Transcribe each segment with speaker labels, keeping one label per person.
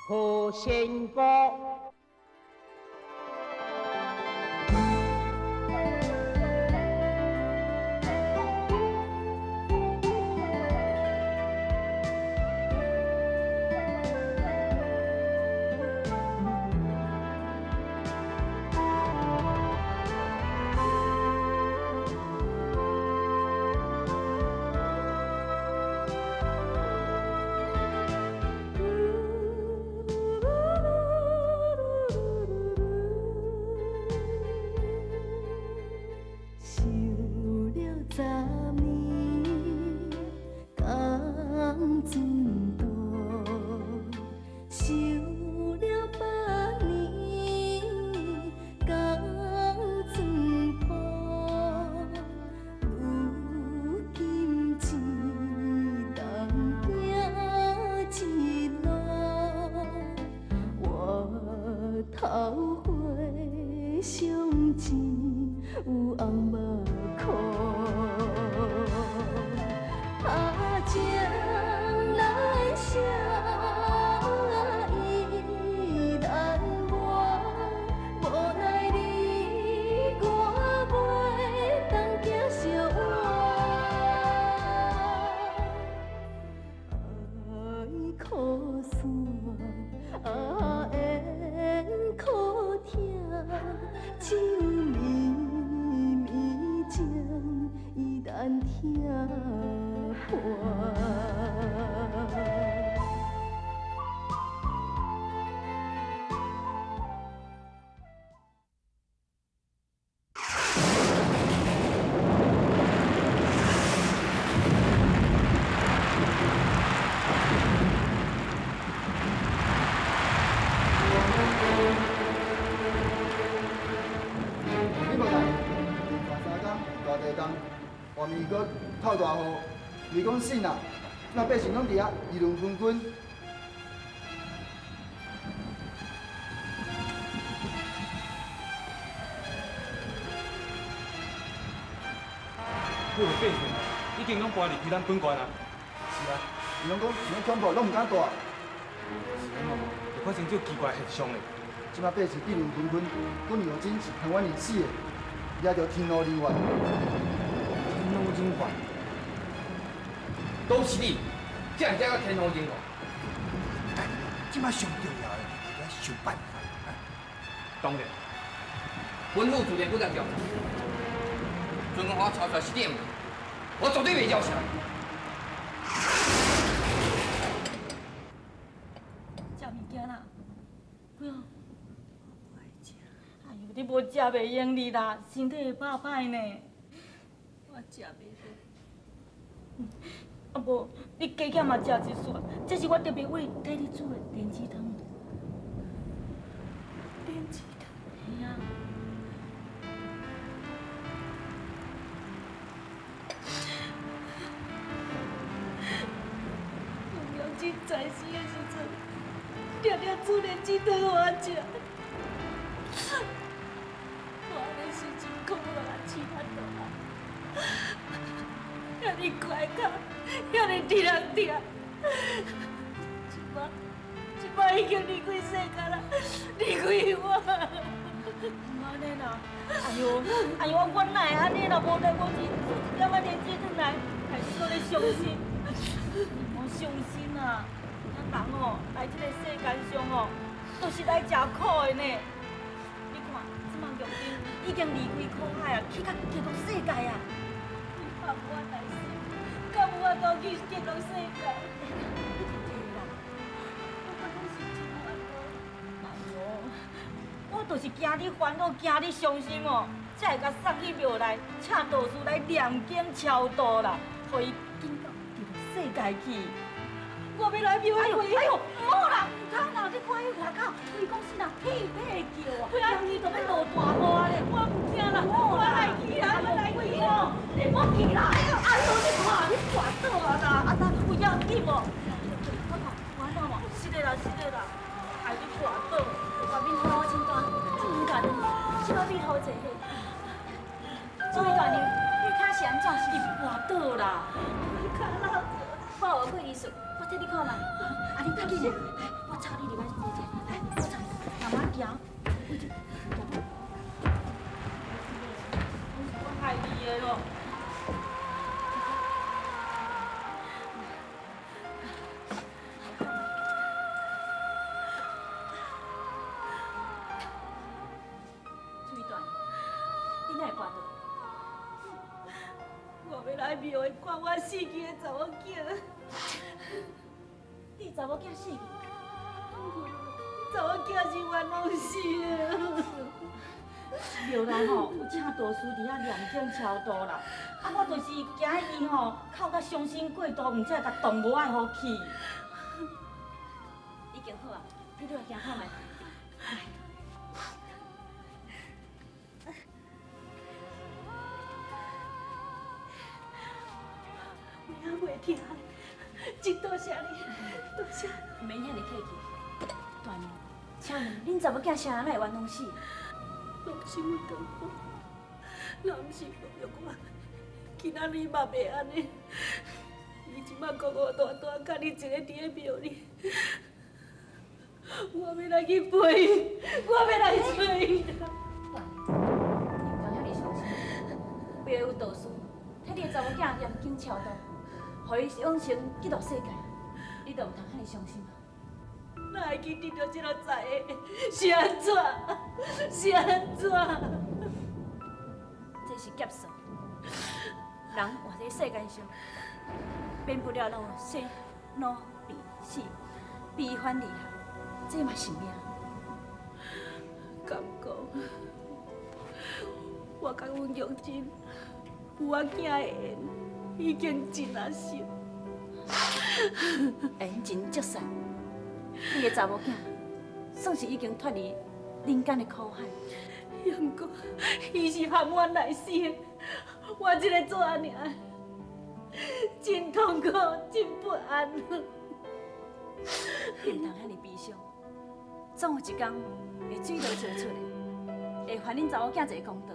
Speaker 1: 何仙姑。
Speaker 2: 想了十年，仝阵途；想了百年，仝阵谱。如今一人行一路，我头回相见有红目箍。啊，情难舍，意难忘，无奈你我袂当行相换。爱可散，啊缘可疼，只有绵绵情意难听破。
Speaker 3: 李伯大，连续三工大地震，外面阁透大雨，你讲死啦，那百姓拢伫遐议论纷纷。
Speaker 4: 你有变线啊？已经拢搬离开咱本县啊。
Speaker 3: 是啊，伊拢讲想要恐怖，拢毋敢蹛。
Speaker 4: 是按怎？会发生这奇怪现象咧？
Speaker 3: 这摆百姓议论纷纷，讲杨真是台湾人死的，惹著天怒人怨。
Speaker 4: 天怒人怨，
Speaker 5: 都是你，才会惹到天怒人怨。
Speaker 6: 但这摆上重要的是爱想办法。
Speaker 4: 当然，
Speaker 5: 本府自然负责调查，阵我查出来是你的，我绝对袂饶舌。
Speaker 7: 食物件啦，几号？哎呦，你无食袂用哩啦，身体会拍歹呢。我食袂落。啊无，你加减嘛食一撮，这是我特别为替你煮的莲子汤。莲子汤。嘿啊。娘亲在世的时阵，常常煮莲子汤予我食。我那时阵苦到饲腹肚啊，遐尔乖巧，遐尔得人疼。这摆，这摆已经离开世间啦，离开我。毋按呢啦，哎哟，哎哟，我哪会按呢啦？无代无志煮一点仔莲子汤来，害你阁咧伤心。你莫伤心啊！咱人哦，来这个世间上哦，都是来食苦的呢。你看，这摆玉珍已经离开苦海啊，去到极乐世界啊。你放我来死，敢有法度去极乐世界？你较济啦，我本来是真烦恼。哎哟，我就是惊你烦恼，惊你伤心哦，才会共送去庙内，请道士来念经超度啦，予伊紧到极乐世界去。我欲来庙会。哎呦，哎呦，毋好啦，毋通啦！你看彼外口，规公司啦，屁屁叫啊，人伊就欲落大雨啊咧。我毋惊啦，我来去啦，我来去哦，你莫去啦！哎呦，你看你跋倒啊啦，啊那有要紧无？我看，我看无，是的啦，是的啦，害你跋倒，外面雨真大，这位大娘，这摆变好济个。这位大娘，你脚是按怎？是跋倒啦，脚落。
Speaker 8: 我有过医术，我替你看觅。啊，你较紧，来，我
Speaker 7: 我插你入來坐者，來，我插你，慢慢行。我害你的咯。水斷，你哪會跋倒？我欲來廟會看我死去的查某囝。你查某囝死去？查某囝是冤枉死的。
Speaker 1: 庙内吼有请道士伫遐念经超度啦，啊，我就是惊伊吼哭甲伤心过度，毋才会共动无爱予去。
Speaker 7: 已經好啊，你落來行看覓。
Speaker 2: 有影袂疼，真多謝你，多謝。
Speaker 7: 毋免遐爾客氣。大娘，請問恁查某囝啥人會冤枉死？
Speaker 2: 攏是阮丈夫，若毋是奉約我，今仔日嘛袂按呢。伊這擺孤孤單單，佮你一个佇咧廟裡，我欲來去陪伊，我欲來揣伊。
Speaker 7: 大娘，你毋通遐爾傷心。廟有道士替你的查某囝念經超度，予伊往生極樂世界，你就毋通遐爾傷心啊。
Speaker 2: 哪會去得著這个災的？是按怎？是按怎？
Speaker 7: 這是劫數，人活佇世間上，免不了攏有生、老、病、死、悲歡離合，這嘛是命。
Speaker 2: 敢講，我佮阮玉珍有我囝的緣，已經真啊深。
Speaker 7: 緣盡則散，你的查某囝算是已經脫離人間的苦海。
Speaker 2: 毋過，伊是含我來死的，我這个做阿娘的，真痛苦，真不安。
Speaker 7: 你毋通遐爾悲傷，總有一天會水落石出的，會還恁查某囝一個公道，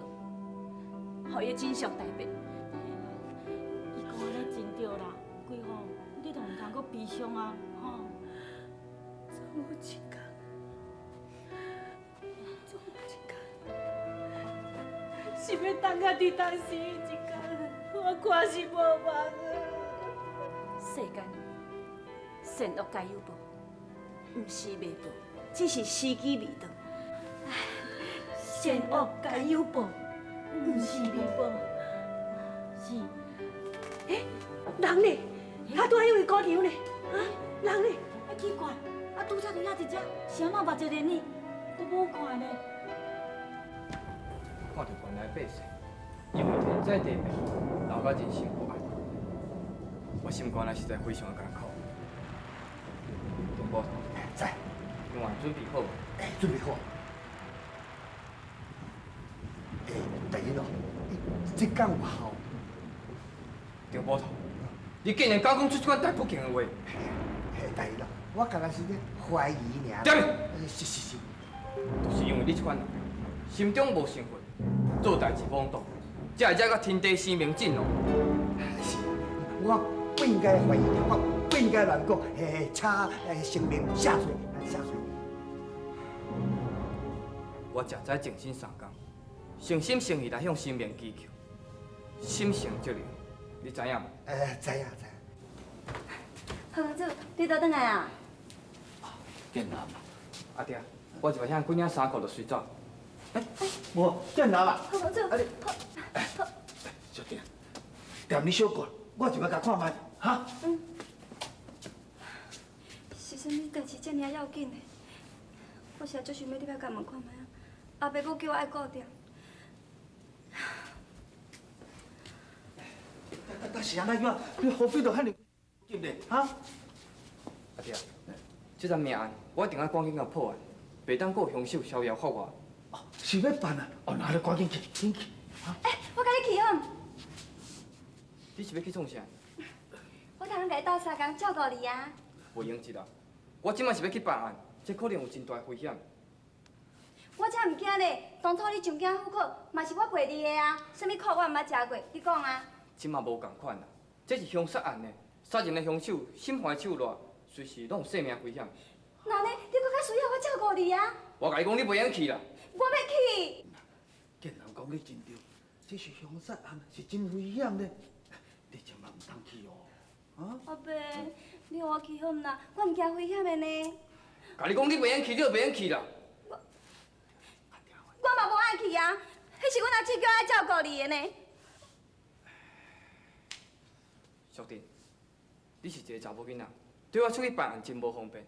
Speaker 7: 予伊的真相大白。
Speaker 1: 伊講按呢真對啦，桂鳳，你就毋通閣悲傷啊，吼。
Speaker 2: 總有一天，總有一天，是欲等到佇當時彼一天，我看是無望啊。
Speaker 7: 世間善惡皆有報，毋是袂報，只是時機未到。
Speaker 2: 善惡皆有報，毋是未報。
Speaker 1: 是。
Speaker 2: 欸，人呢？他拄仔彼位姑娘呢？啊，人呢？
Speaker 1: 啊，奇怪，啊，拄才佇遐佇遮，是按怎目一个呢，都無看呢。
Speaker 5: 看著原來百姓，因為天災地變，鬧甲人心不安。我心肝內實在非常的艱苦。張捕頭，
Speaker 6: 在，
Speaker 5: 另外準備好無？
Speaker 6: 欸，準備好。欸，大人哦，這敢有效？
Speaker 5: 張捕頭，你竟然敢講出這款太不敬的話！
Speaker 6: 欸，大人啊，我敢若是咧懷疑爾。
Speaker 5: 踮。
Speaker 6: 是是是，
Speaker 5: 就是因為你這款人，心中無神佛，做代誌莽撞，才會惹甲天地生命震動。
Speaker 6: 是，我不應該懷疑，我不應該亂講，欸，請神明下水，下水。
Speaker 5: 我誠知靜心三工，誠心誠意來向神明祈求，心誠則靈，你知影無？
Speaker 6: 知影知影。
Speaker 8: 何公子，你倒轉來啊？
Speaker 9: 建南啊，
Speaker 5: 阿爹，我一擺遐幾領衫褲就隨走。
Speaker 9: 欸，無建南啊，
Speaker 8: 何公子，
Speaker 9: 啊你，小弟，踮你小看，我就欲共看覓，哈？
Speaker 8: 嗯。是啥物代誌遮爾要緊的？我實在足想欲入來共問看覓啊！阿伯閣叫我愛顧著。
Speaker 9: 但是按怎樣？你何必著遐爾急咧？哈？
Speaker 5: 阿爹，這桩命案我一定愛趕緊共破案，袂當閣有兇手逍遙法外。
Speaker 9: 哦，是欲辦啊？哦，那你趕緊去，緊去。
Speaker 8: 欸，我共你去好毋？
Speaker 5: 你是欲去創啥？
Speaker 8: 我通共你鬥相共照顧你啊。
Speaker 5: 袂用得啦，我這擺是欲去辦案，這可能有真大危險。
Speaker 8: 我才毋驚咧！當初你上京赴考，嘛是我陪你的啊，啥物苦我毋捌食過，你講啊？
Speaker 5: 這嘛無仝款啦，這是兇殺案呢，殺人的兇手心煩手亂，隨時攏有性命危險。
Speaker 8: 那呢，需要我照顧你啊。
Speaker 5: 我共你講，你袂用去啦。
Speaker 8: 我欲去。
Speaker 9: 建南講得真對，這是兇殺案，是真危險的，你千萬毋通去哦。啊？
Speaker 8: 阿伯，你予我去好毋啦？我毋驚危險的呢。
Speaker 5: 共你講，你袂用去，你就袂用去啦。
Speaker 8: 我嘛無愛去啊，彼是阮阿姊叫我愛照顧你的呢。
Speaker 5: 淑珍，你是一个查某囡仔，對我出去辦案真無方便，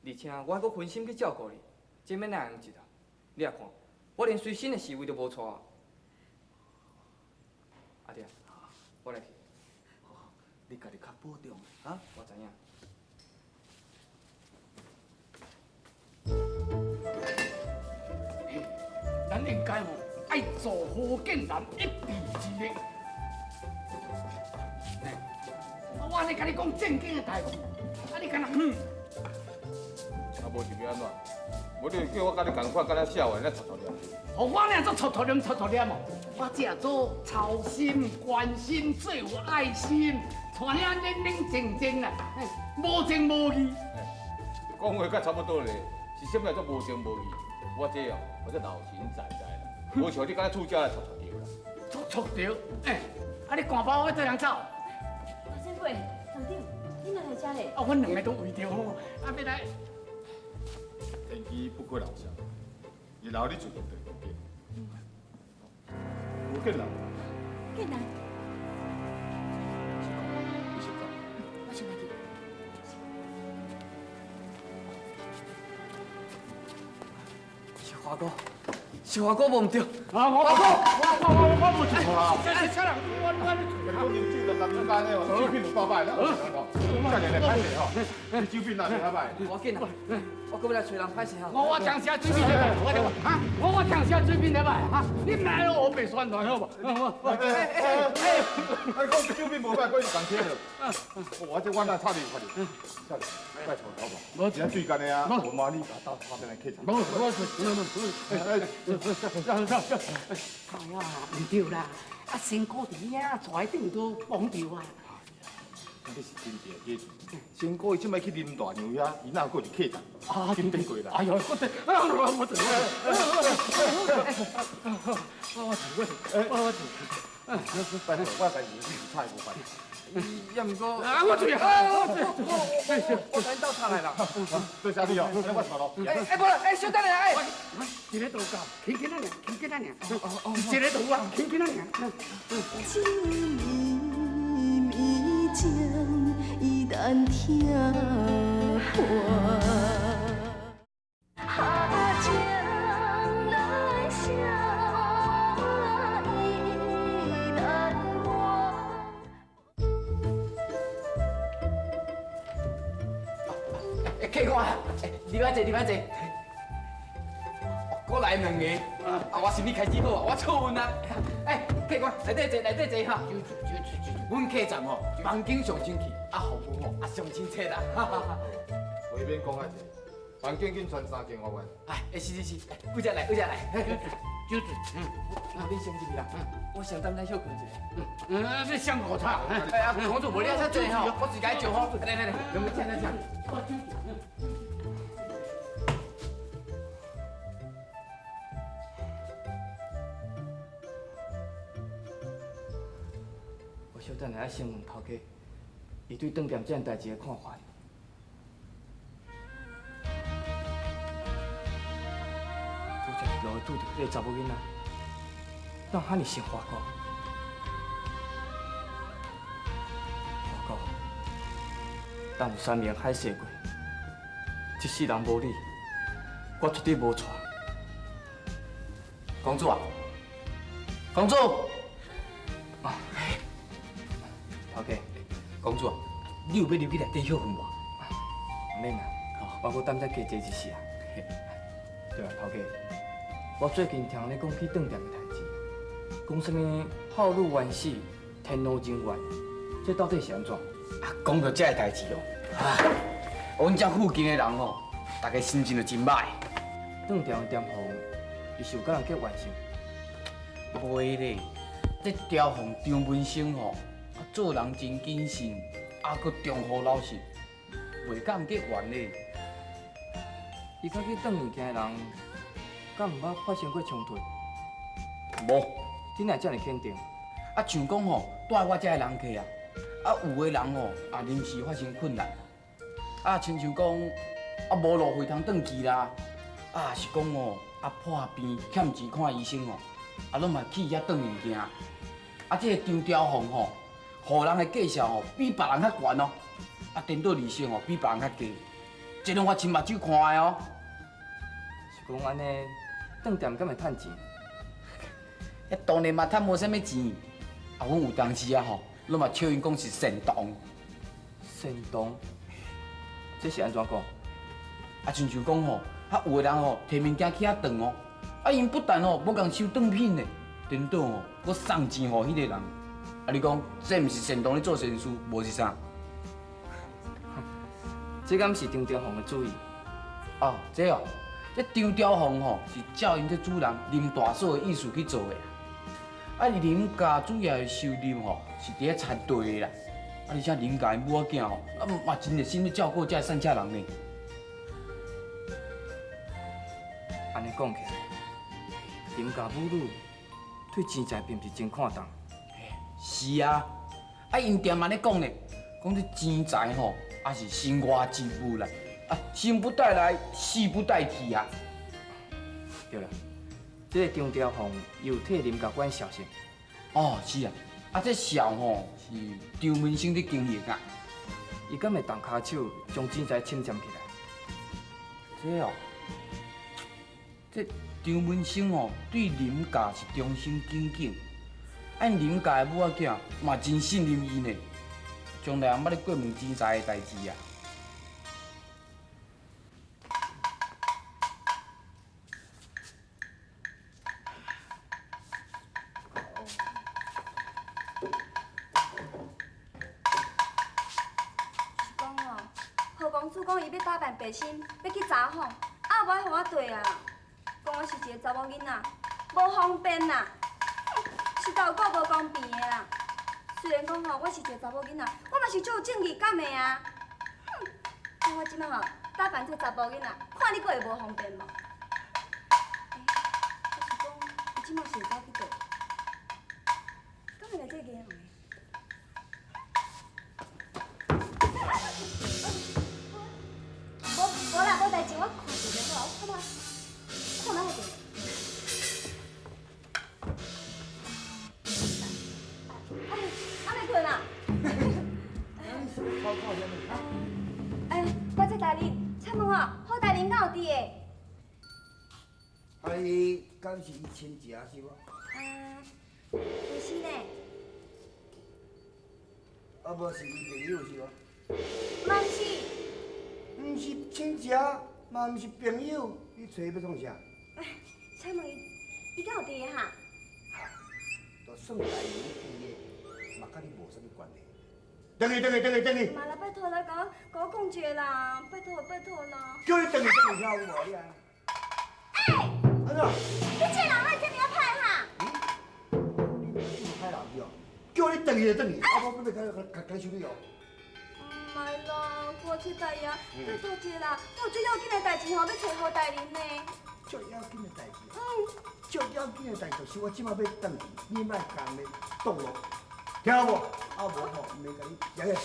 Speaker 5: 而且我還閣分心去照顧你，這欲哪會用得啊？你也看，我連隨身的侍衛都無帶啊。阿弟，我來去。
Speaker 9: 你家己較保重啊！
Speaker 5: 我知影。
Speaker 10: 咱應該吼愛做何建南一臂之力。我按呢共你講正經的代誌，啊你敢若嗯？
Speaker 11: 啊，無是欲按怎？無你叫我佮你仝款，敢若少年咧戳戳念。
Speaker 10: 予我爾做戳戳念戳戳念哦，我只做操心、關心、最有愛心，帶你安冷冷靜靜啦，無情無義。
Speaker 11: 講話佮差不多咧，是啥物叫做無情無義？我這哦，我這老神在在啦，無像你敢若出家來戳戳著啦。
Speaker 10: 戳戳著，欸，啊你趕包欲做人走？
Speaker 1: 大仙輩，團長，你哪來遮咧？
Speaker 10: 啊，阮兩个都為著吼，啊欲來。
Speaker 11: 天機不可老少，日後你自然就會了解。無見人。
Speaker 1: 見人。
Speaker 11: 你先走。
Speaker 1: 我先來去。
Speaker 5: 是華哥，是華哥無毋對。
Speaker 10: 啊，我我無錯啊！這是啥人？我
Speaker 11: 我你講啉酒就男女間的哦，酒品有夠歹，咱有遮爾來歹勢吼，你酒品哪會遐歹？
Speaker 5: 無要緊啦，我閣欲來揣人歹勢吼。
Speaker 10: 我聽聲水平歹，我哈，我聽聲水平歹哈，你莫烏白宣傳好無？
Speaker 11: 哎哎哎，講酒品無歹，閣是共聽著。我這我哪插你插你，插你，拜託好無？無，這水干的啊，我媽你到旁邊來客場。
Speaker 10: 無，我哎呀，毋對啦，啊，仙姑佇遐坐頂都綁著啊。
Speaker 11: 你是真正假的？仙姑伊這擺去林大娘遐，伊哪閣是客栈？啊，緊變過來。
Speaker 10: 哎呦，我得，我我我我我我
Speaker 11: 拜託，我家己是菜無辦。
Speaker 5: 也毋過，
Speaker 10: 啊，我醉啊！
Speaker 5: 我趕緊倒茶來啦。
Speaker 11: 多謝你哦，我錯咯。
Speaker 5: 哎哎，無啦，哎，小等下，哎。
Speaker 10: 一个都夠，輕輕仔爾，輕輕仔爾。一个都有啊，輕輕仔爾。
Speaker 7: 這绵绵情，伊難聽破。情難捨，伊難忘。
Speaker 5: 哎，客官，哎，入來坐，入來坐。閣來兩个，啊，我心裡開始好啊，我出運啊。哎，客官，內底坐，內底坐哈。阮客棧吼，環境上清氣，啊，服務吼，啊上親切啦。
Speaker 11: 話免講遐濟，環境緊傳三間外外。
Speaker 5: 哎，是是是，有只來，有只來。
Speaker 10: 酒醉，
Speaker 5: 我恁先入去啦，我先等咱歇睏一下。
Speaker 10: 嗯，你上五茶。
Speaker 5: 哎呀，公主無你遐濟吼，我自家招呼。來來來，兩位請請請。我小等下先問頭家，伊對當店這件代誌的看法。拄才一路拄著彼个查某囡仔，哪有遐爾像華哥？華哥，咱有山盟海誓過，這世人無你，我絕對無娶。公主啊，公主，啊，頭家，
Speaker 12: 公主啊，你有欲入去內底歇睏無？
Speaker 5: 毋免啦，我閣等遮加坐一時啊。對啊，頭家，我最近聽你講起當店的代誌，講啥物好女冤死，天怒人怨，這到底是按怎？
Speaker 12: 啊，講著這个代誌哦，啊，阮這附近的人吼，大家心情就真歹。
Speaker 5: 當店的店房，伊是有佮人結怨是？
Speaker 12: 袂咧，這雕鳳張文生吼，啊，做人真謹慎，啊，閣忠厚老實，袂佮人結怨咧。
Speaker 5: 伊佮去當物件的人，敢毋捌發生過衝突？
Speaker 12: 無。
Speaker 5: 你哪會遮爾肯定？
Speaker 12: 啊，像講吼，帶我遮的人客啊，啊有的人吼，啊臨時發生困難，啊親像講啊無路費通轉去啦，啊是講吼啊破病欠錢看醫生吼，啊攏嘛去遐轉物件。啊這個張雕鳳吼，予人的介紹吼比別人較懸哦，啊顛倒利息吼比別人較低，這攏我親目睭看的哦。
Speaker 5: 是講按呢，轉店敢會趁錢？
Speaker 12: 遐當然嘛趁無啥物錢，啊，阮有當時啊吼，攏嘛笑𪜶講是善堂。
Speaker 5: 善堂？這是按怎講？
Speaker 12: 啊，親像講吼，啊有的人吼提物件去遐轉哦，啊𪜶不但吼無共收轉品呢，顛倒吼，閣送錢予彼個人。啊，你講這毋是善堂咧做善事，無是啥？
Speaker 5: 這敢是張雕鳳的主意？
Speaker 12: 哦，這哦，這張雕鳳吼是照𪜶這主人林大嫂的意思去做的。啊，林家主要的收入吼是佇咧田地的啦，啊，而且林家的母仔囝吼，啊嘛真熱心咧照顧這个散赤人呢。
Speaker 5: 按呢講起來，林家母女對錢財並毋是真看重。
Speaker 12: 是啊，啊𪜶定嘛咧講咧，講這錢財吼，也是身外之物啦，啊生不帶來，死不帶去啊。
Speaker 5: 對啦。這個張雕鳳有替林家管潲是？
Speaker 12: 哦，是啊，啊這潲吼是張文生咧經營啊。
Speaker 5: 伊敢會動跤手將錢財侵佔起來？
Speaker 12: 這哦，這張文生哦對林家是忠心耿耿，按林家的母仔囝嘛真信任伊呢，從來毋捌咧過問錢財的代誌啊。
Speaker 8: 白心欲去查訪，啊無愛予我綴啊！講我是一個查某囡仔，無方便啦，實在有夠無公平的啦。雖然講吼，我是一個查某囡仔，我嘛是足有正義感的啊。哼，我這擺吼打扮做查甫囡仔，看你閣會無方便無？欸，我是講，伊這擺是會走去佗？敢會來這個銀行的？無啦，無代誌，我看一下好，我看下，看哪個電？哎，阿未睏啊？哎，我这大人，请问哦，何大人敢有佇的？
Speaker 6: 啊，伊敢是伊親戚是無？
Speaker 8: 嗯，毋是呢。
Speaker 6: 啊，無是伊朋友是無？
Speaker 8: 嘛毋是。
Speaker 6: 毋是親戚，嘛毋是朋友，你揣伊欲創啥？
Speaker 8: 哎，請問伊，伊敢有佇的哈？
Speaker 6: 就算大人佇的，嘛佮你無啥物關係。轉去，轉去，轉去，轉去！
Speaker 8: 嘛啦，拜託來共我，共我講一下啦，拜託，拜託啦。
Speaker 6: 叫你轉去，轉去，聽有無你啊？
Speaker 8: 欸！
Speaker 6: 按怎？
Speaker 8: 你這人哪會這爾仔歹哈？
Speaker 6: 你歹人去哦，叫你轉去就轉去，啊，無欲共共收你哦。
Speaker 8: 毋啦，我這大爺，拜託一下啦，我有最要緊的代誌吼，欲揣何大人呢。
Speaker 6: 最要緊的代誌？嗯。最要緊的代誌就是我這擺欲轉去，你莫共咧擋路，聽有無？啊無吼，毋免共你舉起。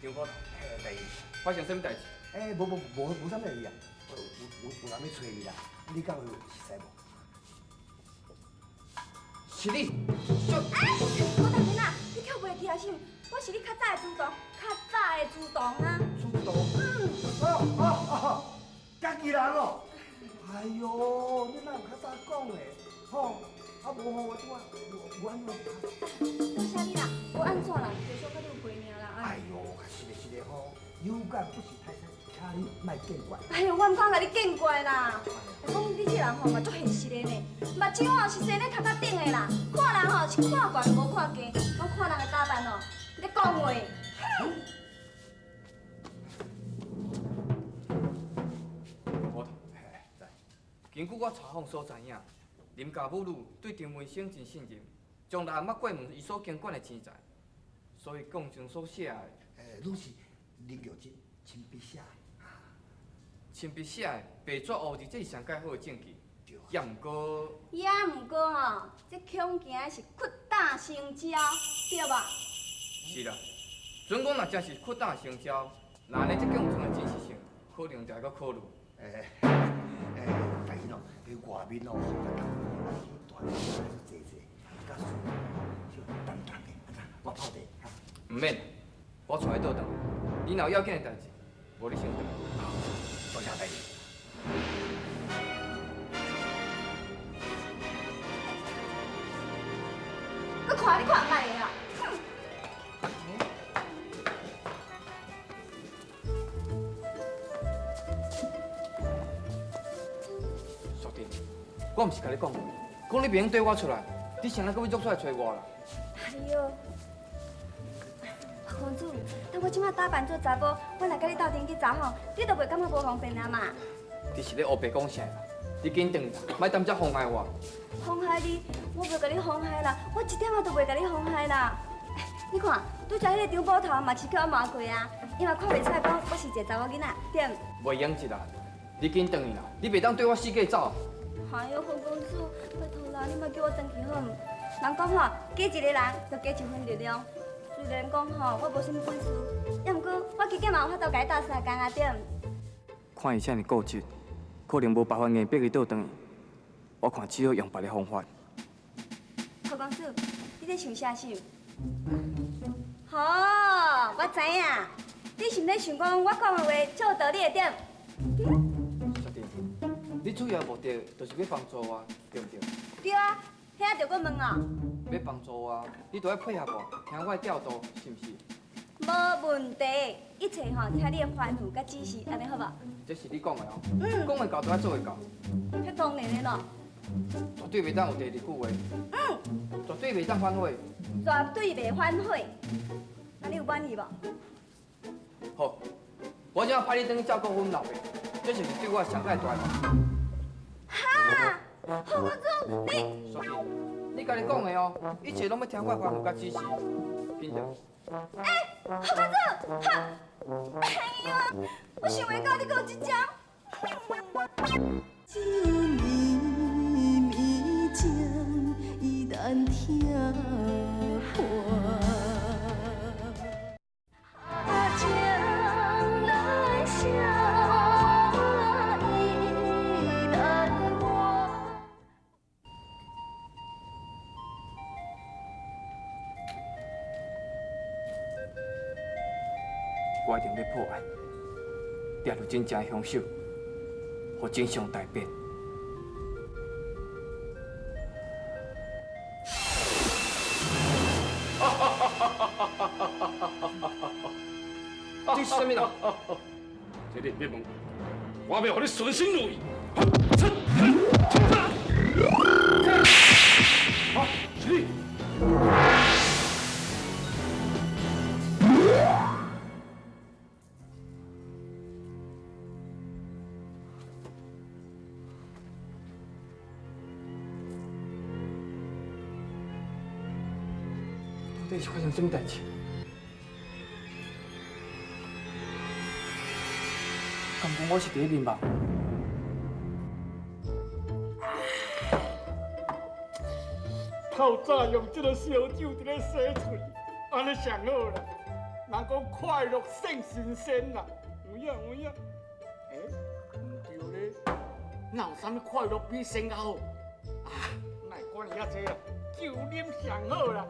Speaker 5: 張哥，
Speaker 6: 代誌。
Speaker 5: 發生啥物代誌？
Speaker 6: 欸，無無無無啥物代誌啊，有人欲揣你啦，你敢有熟似無？
Speaker 5: 是你。
Speaker 8: 哎，何大人啊，你扣袂記啊是毋？我是你較早的主動，較早的主動啊。
Speaker 6: 主動？嗯。哦哦哦，家己人哦。哎喲，你哪有較早講的？吼，啊無吼，我拄仔無按怎。
Speaker 8: 多謝你啦，無按怎啦，就小可你有陪爾啦。
Speaker 6: 哎喲，是的，是的吼，有感不識泰山，請你莫見怪。
Speaker 8: 哎喲，我毋敢共你見怪啦。講你這人吼嘛足現實的呢，目睭吼是生咧頭殼頂的啦，看人吼是看懸無看低，攏看人的打扮哦，咧講話。哼！
Speaker 5: 無頭，根據我查訪所知影，林家母女對張文生真信任，從來毋捌過問伊所經管的錢財，所以供狀所寫的，
Speaker 6: 欸，攏是林玉珍亲笔写的。
Speaker 5: 亲笔写的白纸乌字，这是上盖好的证据。也毋过，
Speaker 8: 也毋过吼，这恐惊的是屈打成招，对无？
Speaker 5: 是啦，准讲若真是屈打成招，那按呢这供出的真实性，可能就爱阁考虑。
Speaker 6: 欸欸，但是哦，彼外面哦，风较淡薄，大坐坐，较舒服，小淡淡的，安怎？我泡茶。
Speaker 5: 毋免，我带你倒转。你若有要紧的代志，无你先转。
Speaker 6: 多谢大爷。
Speaker 8: 你看，你看觅的啦！
Speaker 5: 淑珍，我毋是共你讲，讲你袂用缀我出来，你啥人阁欲约出来揣我啦？
Speaker 8: 哎哟，公子，等我这摆打扮做查某，我若佮你斗阵去查访，你就袂感觉无方便啊嘛？
Speaker 5: 你是咧乌白讲啥啦？你紧转来，莫踮遮妨碍我。
Speaker 8: 妨害你，我袂共你妨害啦，我一点仔都袂共你妨害啦。你看，拄才彼个张捕头嘛是叫我骂过啊，伊嘛看袂出来讲我是一个查某囡仔，对毋？
Speaker 5: 袂用得啦，你紧转去啦，你袂当对我四界走。
Speaker 8: 哎哟，黄公子，拜托啦，你莫叫我转去好毋？人讲吼，加一个人就加一份力量。虽然讲吼，我无啥物本事，也毋过我加减嘛有法度共伊斗相共啊，对毋？
Speaker 5: 看伊遮尔固执，可能无办法硬逼伊倒转去。我看只好用别个方法。
Speaker 8: 何公子，你咧想啥想？好，我知影，你是毋咧想讲我讲的话照道理的对？
Speaker 5: 淑珍，你主要目的就是欲帮助我，对毋对？
Speaker 8: 对啊，遐著阁问哦。
Speaker 5: 欲帮助我，你著爱配合我，听我的调度，是毋是？
Speaker 8: 无问题，一切吼听你的吩咐佮指示，按呢好无？
Speaker 5: 这是你讲的哦。讲会到就爱做会到。
Speaker 8: 彼当然的咯。
Speaker 5: 绝对袂当有第二句话。绝对袂当反悔。
Speaker 8: 绝对袂反悔。那你有满意无？
Speaker 5: 好，我这派你转去照顾阮老爸，这就是对我上盖大的帮。
Speaker 8: 哈，何公子，你。
Speaker 5: 淑珍，你家己讲的哦，一切拢欲听我的吩咐佮指示，紧转。
Speaker 8: 欸，何公子，哈，哎呀，我想袂到你阁有这招。
Speaker 7: 酒绵绵情，伊难听破。情难舍，意难忘。
Speaker 5: 我一定欲破案，抓著真正的凶手，予真相大白。这是啥物人？
Speaker 10: 这你别问，我欲予你顺心如意。
Speaker 11: 好，起立。
Speaker 5: 到底是发生啥物代志？敢讲我是伫咧眠梦？
Speaker 10: 透早用这个烧酒伫咧洗喙，按呢上好啦。人讲快乐胜神仙啦，有影有影。欸，毋对咧，哪有啥物快乐比仙较好？啊，哪会管伊遐济啦，酒啉上好啦。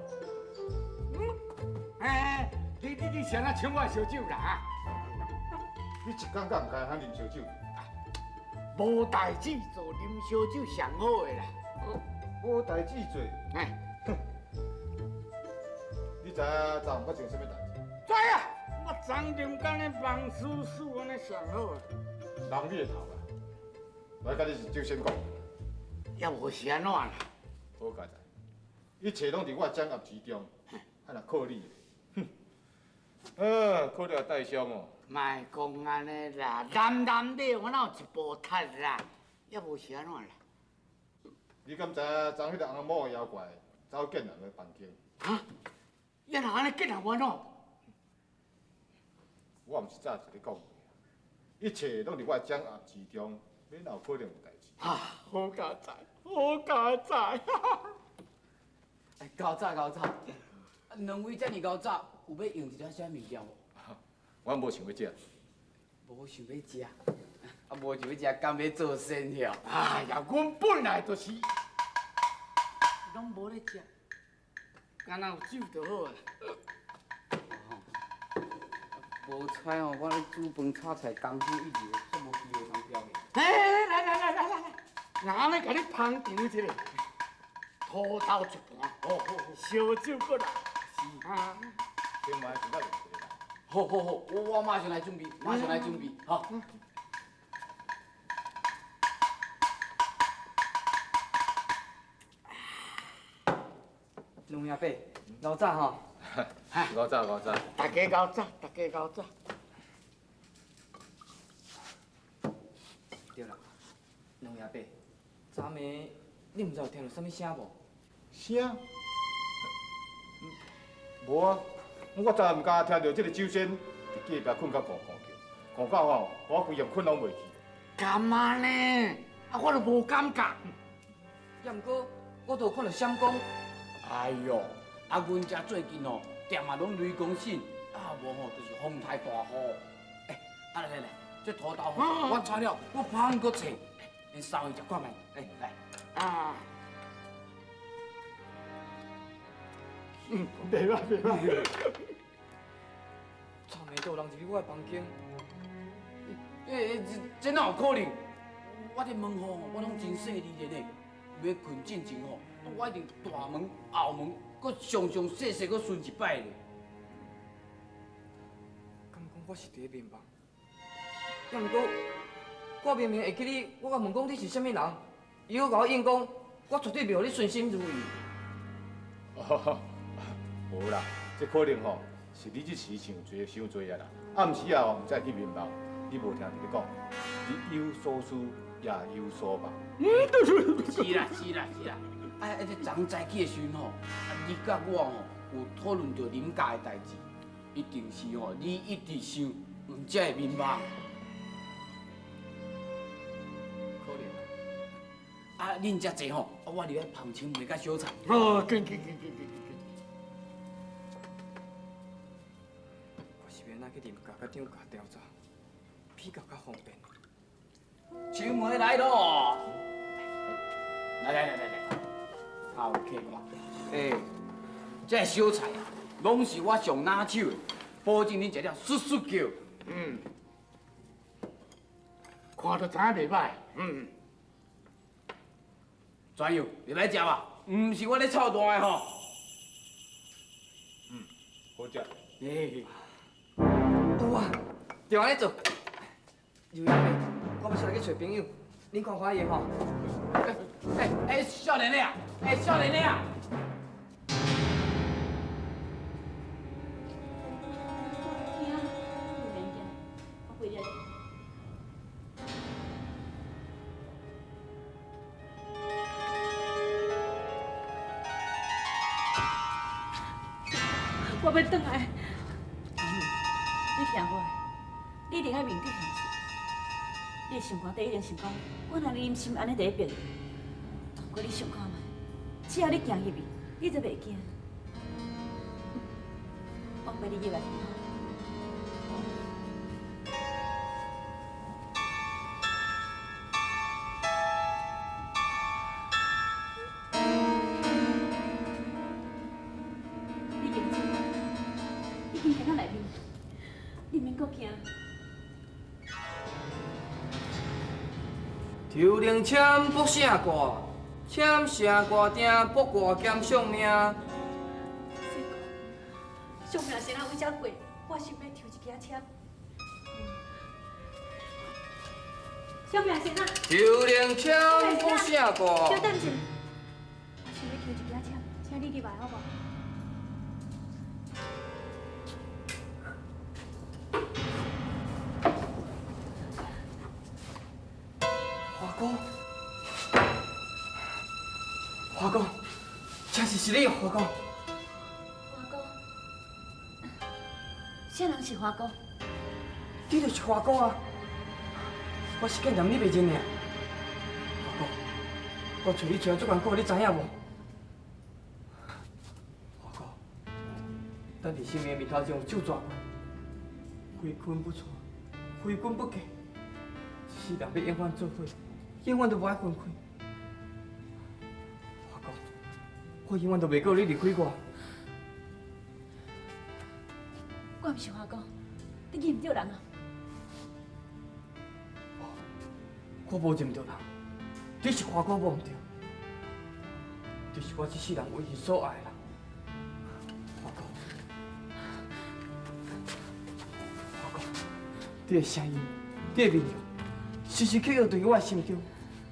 Speaker 10: 欸，你是按怎抢我的烧酒啦？啊？
Speaker 11: 你一工敢毋知通啉烧酒？
Speaker 10: 无代志做，啉烧酒上好的啦。
Speaker 11: 无代志做？
Speaker 10: 哎，
Speaker 11: 你知影昨昏发生啥物代志？
Speaker 10: 知啊，我昨啉甲呢梦丝丝按呢上好啊。
Speaker 11: 人你的头啦，来共你是酒仙讲。
Speaker 10: 也无是按怎啦？
Speaker 11: 好佳哉，一切拢伫我掌握之中，啊若靠你，哼，靠你也带伤哦。
Speaker 10: 莫讲按呢啦，男男的我哪有一步踢啦？也无是按怎啦？
Speaker 11: 你敢知影昨彼个翁某的妖怪走见人的房间？
Speaker 10: 哈？也若按呢见人安怎？
Speaker 11: 我我毋是早就咧讲过，一切拢伫我的掌握之中，免有可能有代志。
Speaker 10: 啊，好佳哉，好佳哉！
Speaker 12: 哎，够早够早，两位遮尔够早，有欲用一寡啥物件无？
Speaker 11: 我无想欲食。
Speaker 12: 无想欲食，啊，无想欲食，敢欲做生意？
Speaker 10: 哎呀，阮本来就是，拢无咧食，敢若有酒就好啊。
Speaker 12: 无彩哦，我咧煮饭炒菜功夫一流，煞无机会通表现。
Speaker 10: 哎，来来来来来来，那按呢共你捧场一下，土豆一盘，好好好，烧酒过来。是啊，
Speaker 11: 千万是咱问题啦。
Speaker 12: 好好好，我马上来准备，马上来准备，好。
Speaker 5: 两位阿伯，老早吼。
Speaker 11: 𠢕早𠢕早。
Speaker 10: 大家𠢕早，大家𠢕早。
Speaker 5: 对啦，两位阿伯，昨暝你毋知有听著啥物声无？
Speaker 11: 声？无啊，我昨暗敢听著这个酒仙伫隔壁睏甲咕咕叫，咕到吼，我规夜睏拢袂去。
Speaker 10: 敢按呢？啊，我都无感觉。
Speaker 5: 也毋过，我都有看著闪光。
Speaker 12: 哎哟，啊，阮遮最近吼，店嘛拢雷公醒，啊无吼就是风台大雨。欸，啊来来来，这土豆吼，我炒了，我捧阁切，恁三位食看觅，欸来。
Speaker 10: 啊。袂歹袂歹。
Speaker 5: 昨暝都有人入去我的房间。
Speaker 12: 欸，这哪有可能？我这门吼，我拢真细腻的呢。欲睏进前吼，我一定大门、后门，阁详详细细阁巡一摆咧。
Speaker 5: 敢讲我是伫咧眠梦？也毋过，我明明会记你，我共问讲你是啥物人，伊阁共我应讲，我绝对袂予你顺心如意。
Speaker 11: 哦，无啦，这可能吼是你这时想济伤济啊啦。暗时啊，毋才去眠梦，你无听伫咧讲，日有所思，夜有所梦。
Speaker 12: 是啦是啦是啦，啊，这昨早起的时阵吼，啊，你佮我吼有讨论著林家的代志，一定是吼你一直想，毋才会眠梦。
Speaker 5: 可能
Speaker 12: 啊。啊，恁遮济吼，啊，我入来捧青梅佮小菜。
Speaker 10: 哦，紧紧紧紧紧紧。
Speaker 5: 我是欲按怎去林家佮张家调查，比较较方便。
Speaker 12: 青梅来咯！来来来来来，好客嘛！欸，这小菜啊，拢是我上拿手的，保证恁食了簌簌叫。
Speaker 10: 嗯，看就知影袂歹。嗯，
Speaker 12: 怎样？入来食吧？毋是我咧臭蛋的吼。
Speaker 11: 嗯，好食。
Speaker 12: 欸，
Speaker 5: 有啊，就按呢做。刘阿伯，我欲出来去揣朋友，恁看看伊吼。
Speaker 12: 欸欸，少年的啊！欸，少年的啊！
Speaker 2: 我欲转来。
Speaker 1: 你听我的，你一定爱面对现实。你的心肝底一定想讲，我若忍心按呢伫咧逼你，不过你想看觅，只要你行入去，你就袂惊。我陪你入来。你认真，已经行到内面，你免阁惊。
Speaker 5: 抽灵签卜圣卦，签圣卦定卜卦兼相命。
Speaker 2: 相命先生为遮过，我想欲抽一支签。相命先生。
Speaker 5: 抽灵签卜圣卦。
Speaker 2: 稍等一下，我想欲抽一支签，请你入来好无？
Speaker 5: 华哥，华哥，真是是你，华哥。
Speaker 1: 华哥，啥人是华哥？
Speaker 5: 你就是华哥啊！我是见踮你袂认尔。华哥，我揣你揣啊足艰苦，你知影无？华哥，咱伫神明面头前有咒抓过，非君不娶，非君不嫁，一世人欲永远做伙，永远都无爱分开。华哥，我永远都袂阁予你离开我。
Speaker 1: 我毋是华哥，你认毋著人啊？
Speaker 5: 我无认著人，你是华哥无毋对，你是我这世人唯一所爱的人。华哥，华哥，你的声音，你的面容，时时刻刻伫我的心中。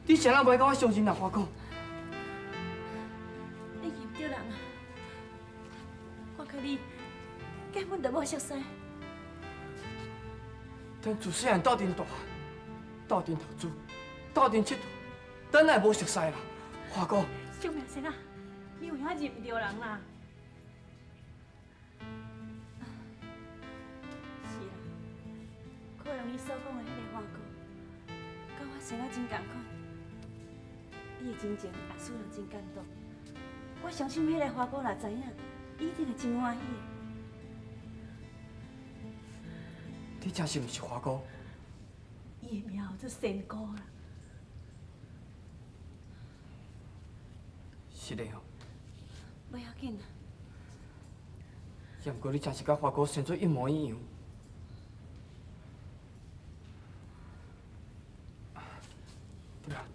Speaker 5: 你啥人袂佮我相认啊，华哥？
Speaker 1: 你认毋著人啊？我佮你根本就无熟似。
Speaker 5: 咱自细汉斗阵大汉，斗阵投资，斗阵𨑨迌，咱哪会无熟似啦？华哥，
Speaker 7: 小明先生，你有影认毋著人啦？
Speaker 1: 是啦，可能你所讲的彼个华哥，佮我生仔真仝款。你的真情也使人真感动。我相信彼个华哥若知影，伊一定会真欢喜的。
Speaker 5: 你真是毋是华哥？
Speaker 7: 伊的名叫做仙姑啦。
Speaker 5: 是的哦。
Speaker 1: 无要紧啦。
Speaker 5: 也毋过你真是佮华哥生做一模一样。对啊，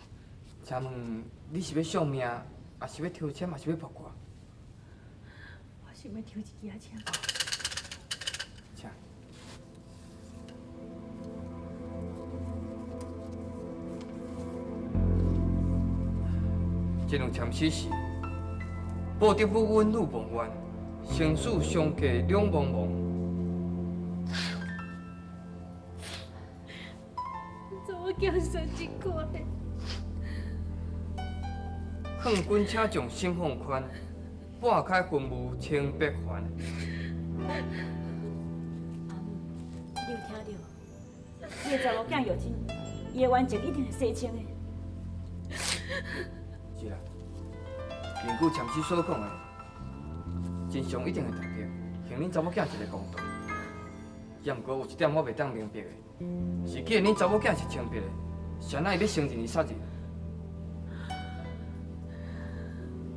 Speaker 5: 请问你是欲相命，抑是欲抽签，抑是欲卜卦？
Speaker 7: 我想欲抽一支仔签。
Speaker 5: 请。这两签诗是：报得不阮女无怨，生死相隔两茫茫。
Speaker 7: 怎么叫生真可怜？
Speaker 5: 劝君请将心放宽，拨开云雾清白云。
Speaker 1: 阿母，你有听著无？你的查某囝玉珍，伊的冤情一定会洗清的。
Speaker 5: 是啦，根据签诗所讲的，真相一定会大白，还恁查某囝一个公道。也毋过有一点我袂当明白的，是既然恁查某囝是清白的，是按怎伊欲承认伊杀人？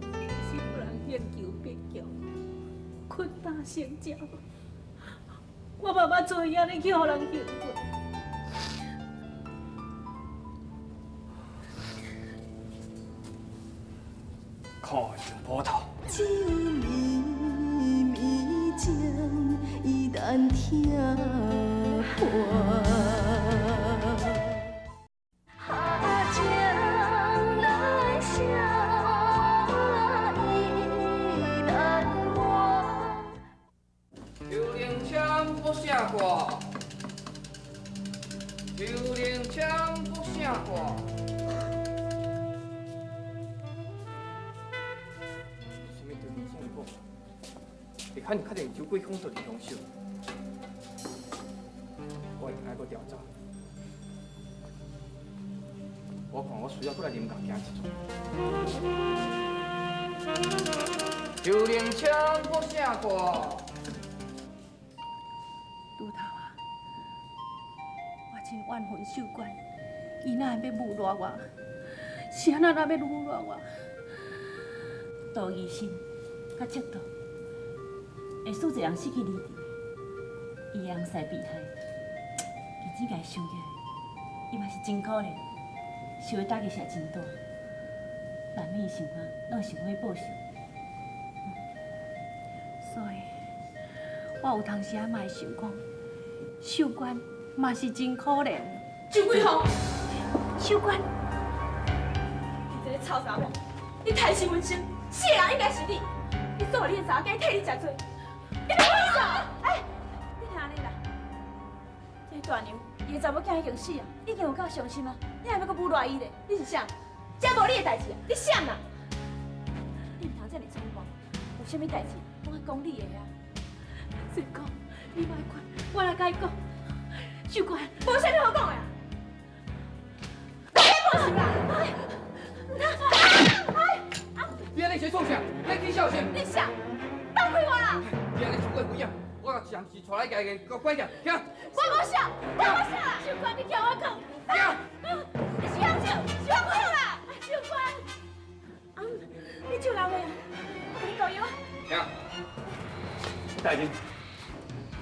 Speaker 7: 是有人研究别强，屈打成招。我嘛捌做按呢去予人刑过。
Speaker 5: 看成波头。
Speaker 13: 只有绵绵情，伊难听破。情难舍，意难忘。
Speaker 5: 抽灵签卜圣卦，抽灵签卜圣卦。会较确定周桂芳就是凶手，我一定爱阁调查。我看我需要阁来林家行一转。抽灵签卜圣卦。
Speaker 7: 拄头啊，我真怨恨秀娟，伊哪会欲侮辱我？是按怎若欲侮辱我？
Speaker 1: 妒忌心佮嫉妒，会使一个人失去理智，伊的翁婿被害，认真共伊想起来，伊嘛是真可怜，受的打击实在真大，难免想啊，拢会想欲报仇。
Speaker 7: 所以，我有当时仔嘛会想讲，秀娟嘛是真可怜。
Speaker 2: 周桂凤，秀娟，你这个臭查某，你杀死阮生，死的人应该是你，你做予你的查某囝替你食罪。你别讲！
Speaker 1: 哎，你听按呢啦，这大娘，伊的查某囝已经死啊，已经有够伤心啊，你还欲阁侮辱伊咧？你是啥？这无你的代志啊，你啥啦？你毋通遮尔冲动，有啥物代志拢爱讲你的啊。
Speaker 7: 仙姑，你莫管，我来共伊讲。秀官，
Speaker 8: 無啥物好講的。
Speaker 5: 你按呢是創啥？你起笑啥？
Speaker 8: 你啥？放開我啦！
Speaker 5: 你按呢太過危險，我暫時帶來家己給我管起來，行。
Speaker 8: 我無想，我無想。
Speaker 7: 秀官，你聽我講。
Speaker 5: 行。
Speaker 8: 你是用手，是用手啦！
Speaker 7: 秀官，啊，你救人的，我給你告藥。
Speaker 5: 行。大人，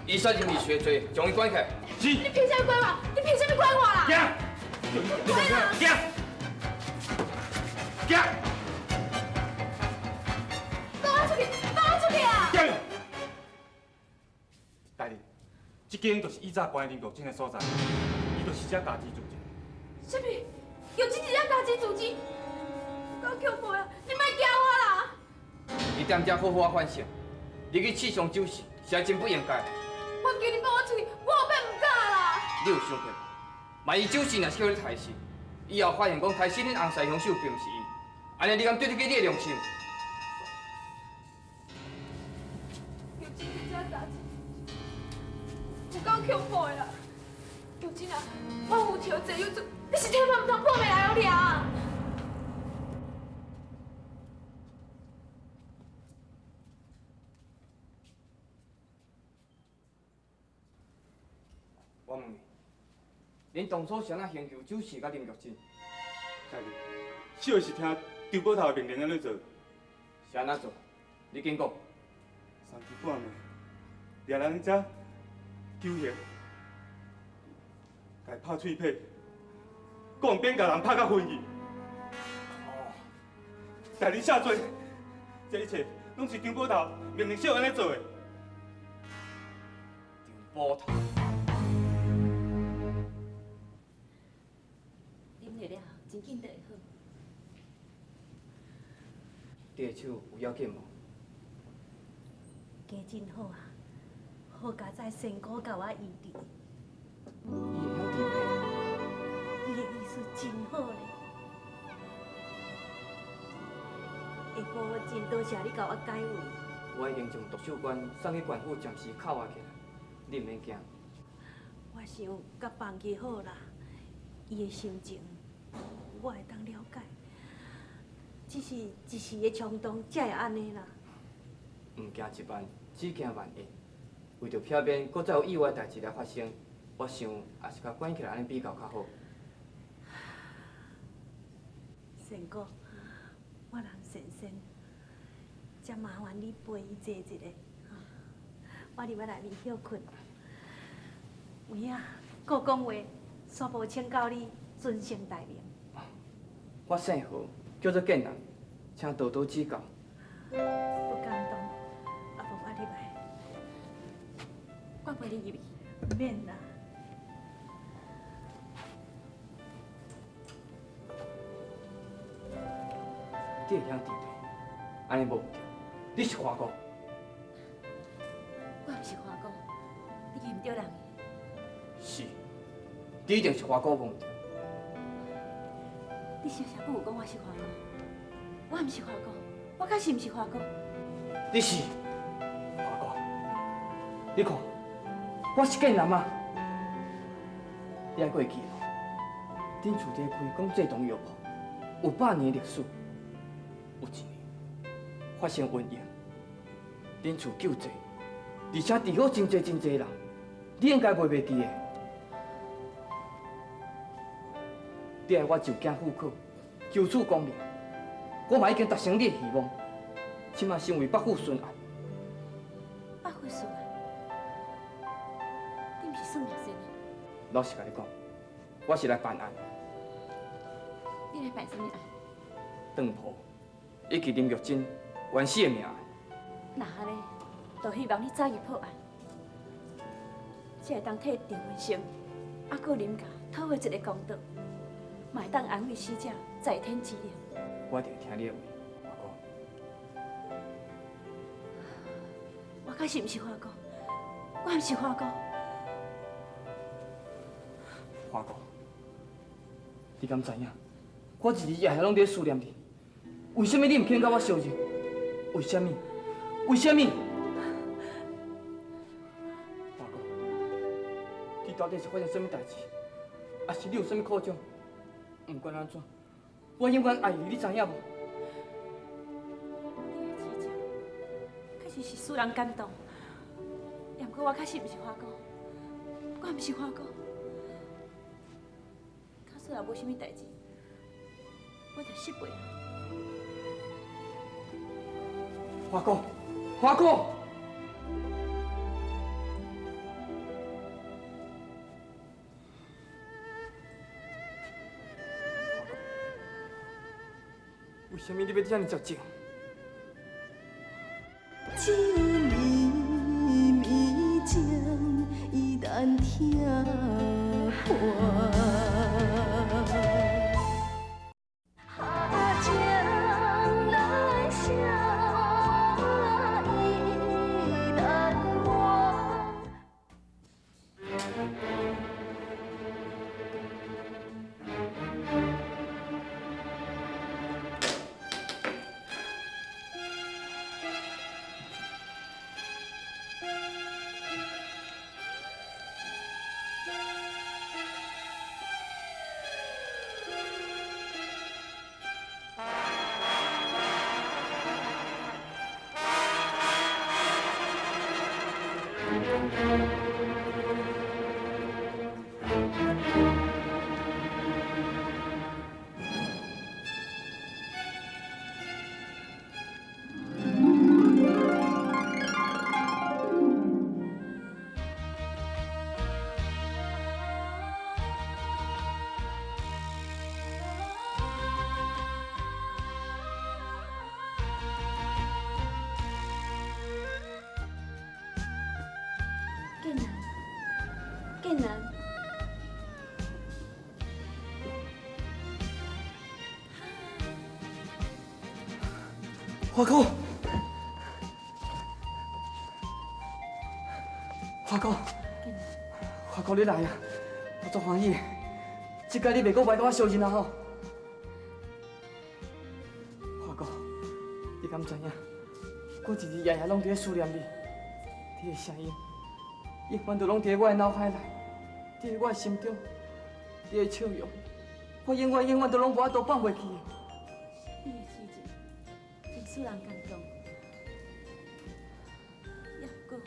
Speaker 5: 伊說認為學罪，將伊關起來。
Speaker 11: 是。
Speaker 8: 你憑啥物關我？你憑啥物關我啦？
Speaker 11: 行。行。行。
Speaker 8: 放我出去！放我出去啊！
Speaker 11: 行。大人，這間就是以早關林玉珍的所在，伊就是這家己住的。
Speaker 8: 啥物？玉珍是咱家己住址？够恐怖啊！你莫惊我啦！
Speaker 5: 伊踮遮好好啊反省，入去试上酒席，实在真不應該。
Speaker 8: 我求你放我出去，我後擺毋敢啦。
Speaker 5: 你有想過無？萬一酒席若是叫你刣死，以後發現講刣死恁翁婿兇手並毋是伊，按呢你敢對得起你的良心？
Speaker 8: 玉珍是這代誌，有夠恐怖的啦！玉珍啊，我有抽濟有罪，你是千萬毋通破命來予掠啊！
Speaker 5: 我問你，恁當初是按怎刑求酒席佮林玉珍？
Speaker 4: 大人，小的是聽張捕頭的命令按呢做。
Speaker 5: 是按怎做？你緊講。
Speaker 4: 三更半暝，掠人遮求刑，共伊拍喙皮，講邊共人拍甲昏去。哦，大人下罪，這一切攏是張捕頭命令小按呢做的。
Speaker 5: 張捕頭。
Speaker 1: 啉了了後，真緊就會好。
Speaker 5: 你的手有要緊無？
Speaker 7: 加真好啊，好佳哉仙姑共我醫治。
Speaker 5: 伊會曉治病？
Speaker 7: 伊的醫術真好咧。下晡我真多謝你共我解圍。
Speaker 5: 我已經將毒手官送去縣府暫時扣押起來，你毋免驚。
Speaker 7: 我想共放去好啦，伊的心情我會當了解，只是一時的衝動才會按呢啦。
Speaker 5: 毋驚一萬，只驚萬一。為著避免閣再有意外代誌來發生，我想也是共關起來按呢比較較好。
Speaker 7: 仙姑，我人神仙，才麻煩你陪伊坐一下，我入來內面歇睏。有影，閣講話，煞無請教你尊姓大名。
Speaker 5: 我姓何，叫做建南，請多多指教。
Speaker 7: 不敢當，阿無我入來。
Speaker 1: 我陪你入去。
Speaker 7: 毋免啦。
Speaker 5: 你會曉治病，按呢無毋對。你是華哥。
Speaker 1: 我毋是華哥，你認毋著人。
Speaker 5: 是，你一定是華哥無毋對。
Speaker 1: 你啥啥閣有講我是華哥？我毋是華哥，我確實毋是華哥。
Speaker 5: 你是華哥，你看，我是建南啊。你還閣會記無？恁厝佇開講這棟藥鋪，有百年歷史。有一年發生瘟疫，恁厝救濟，而且治好真濟真濟人，你應該袂袂記的。你愛我就囝赴考，求取功名，我嘛已經達成你的希望。這馬身為北府巡按，
Speaker 1: 北府巡按，你毋是算命先的？
Speaker 5: 老實共你講，我是來辦案。
Speaker 1: 你來辦啥物案？
Speaker 5: 當鋪以及林玉珍冤死的命案。
Speaker 1: 若按呢，就希望你早日破案，才會當替陳文成、猶閣林家討回一个公道，嘛會當安慰死者在天之靈。
Speaker 5: 我一定聽你的話，華哥。
Speaker 1: 我確實毋是華哥，我毋是華哥。
Speaker 5: 華哥，你敢知影？我日日夜夜攏佇咧思念你，為啥物你毋肯佮我相認？為啥物？為啥物？華哥，你你到底是发生啥物代志，抑是你有啥物苦衷？毋管按怎，我永远爱你，你知影无？
Speaker 1: 你的痴情确实是使人感动，也毋过我确实毋是花姑，我毋是花姑。假使若无啥物代志，我就失陪啊。
Speaker 5: 花姑，花姑。为啥物你欲遮尔绝情？
Speaker 13: 酒绵绵情，伊难听破。情难舍，意难忘。
Speaker 8: 建南，建南，
Speaker 5: 花姑，花姑，花姑你来啊！我足欢喜的，这摆你袂阁歪佮我相认啊吼！花姑，你敢知影？我日日夜夜拢伫咧思念你，你的声音永远都拢伫我的脑海内，伫我的心中，你的笑容，我永远永远都拢无法度放袂记的。
Speaker 1: 你的痴情真使人感动，也毋过，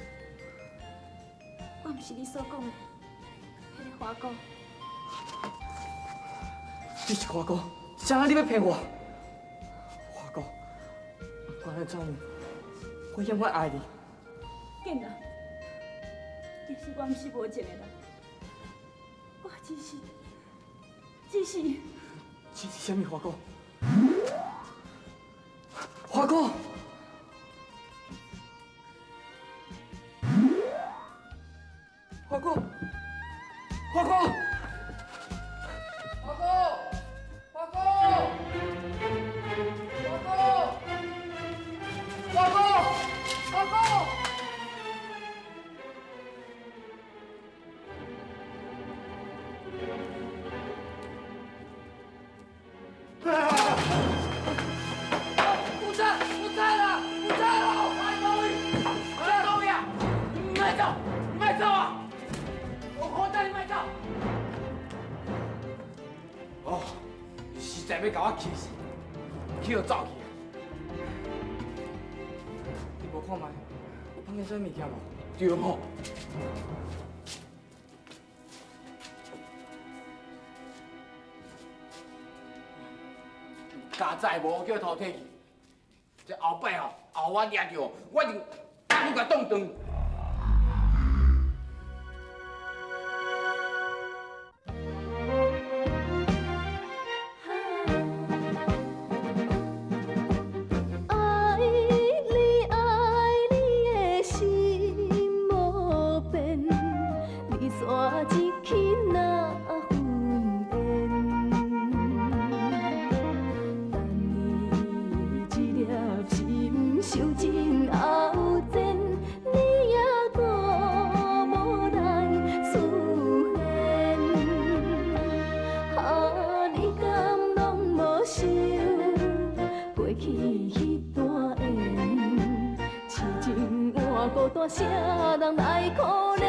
Speaker 1: 我毋是你所讲的彼个花姑。
Speaker 5: 你是花姑，啥人你欲骗我？花姑，不管按怎样，我永远爱你。
Speaker 1: 建南，其实我毋是无情的人，我只是，只是，
Speaker 5: 只是啥物？花姑，花姑，花姑，花姑，花姑，花姑，花姑，花姑，花姑。有贼！有贼啦！有贼咯！来倒位？来倒位啊！唔爱走，唔爱走啊！我好等你莫走。
Speaker 12: 哦，实在欲共我气死，去予走去啊！
Speaker 5: 你无看觅，有放见啥物物件无？
Speaker 12: 对吼。加载无叫偷提去，这后摆吼，后我掠著，我就你共挡断。
Speaker 13: 爱你爱你的心无变，离散一起若分缘。等你这粒心受尽后煎，你也阁无来出现。啊，你敢拢无想过去彼段缘？痴情换孤单，谁人来可怜？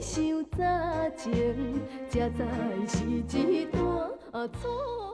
Speaker 13: 傷早情，才知是一段錯。